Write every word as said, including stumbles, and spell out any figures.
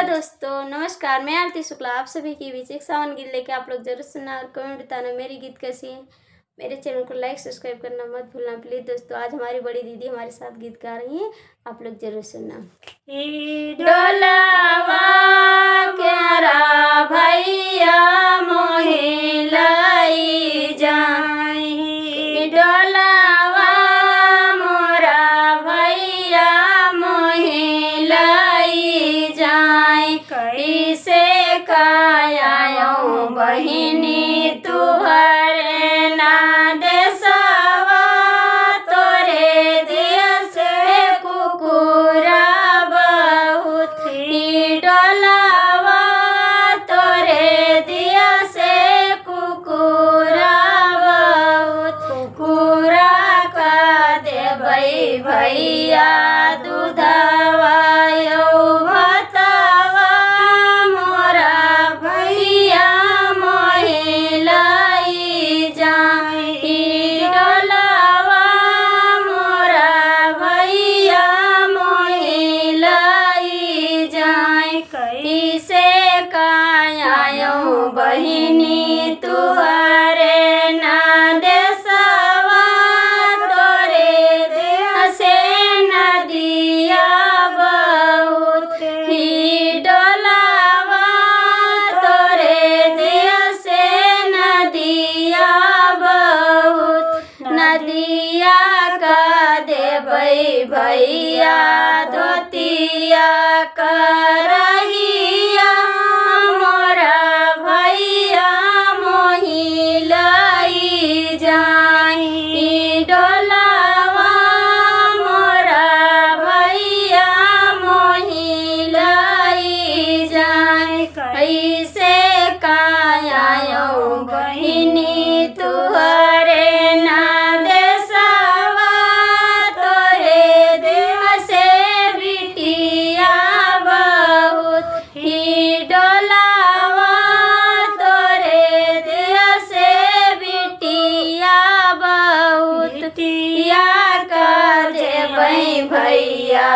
दोस्तों नमस्कार, मैं आरती शुक्ला आप सभी के बीच एक सावन गीत लेके। आप लोग जरूर सुनना और कमेंट बताना मेरी गीत कैसी है। मेरे चैनल को लाइक सब्सक्राइब करना मत भूलना प्लीज दोस्तों। आज हमारी बड़ी दीदी हमारे साथ गीत गा रही हैं, आप लोग जरूर सुनना। ई डोलवा केरा भैया मोहे लाई जाई, ई डोलवा मोरा भैया मोहे लाई जाई। कैसे कायायो बहिनी तुहरे ना देसवा, तोरे दिया से कुकुरा बहुत ही डोलावा, तोरे दिया से कुकुरा बहुत। कुकुरा का देबै भैया दूधवा, यौ भतवा मोरा भैया मोहे लाई जाई, डोलवा मोरा भैया मोहे लाई जाई। कैसे कायायो बहिनी तुहरे ना देसवा, तोरे देह से नदिया बहुत ही डोलावा, तोरे देह से नदिया बहुत। नदिया का देबै भैया धोतिया करहिया, मोरा भैया मोही लाई जाई, डोलावा मोरा भैया मोही लाई जाई। कैसे कायायो बहिनी तुहरे ना देसवा, तोरे देह से बिटिया बहुत ही डोलावा, तोरे देह से बिटिया बहुत। बिटिया का देबै भैया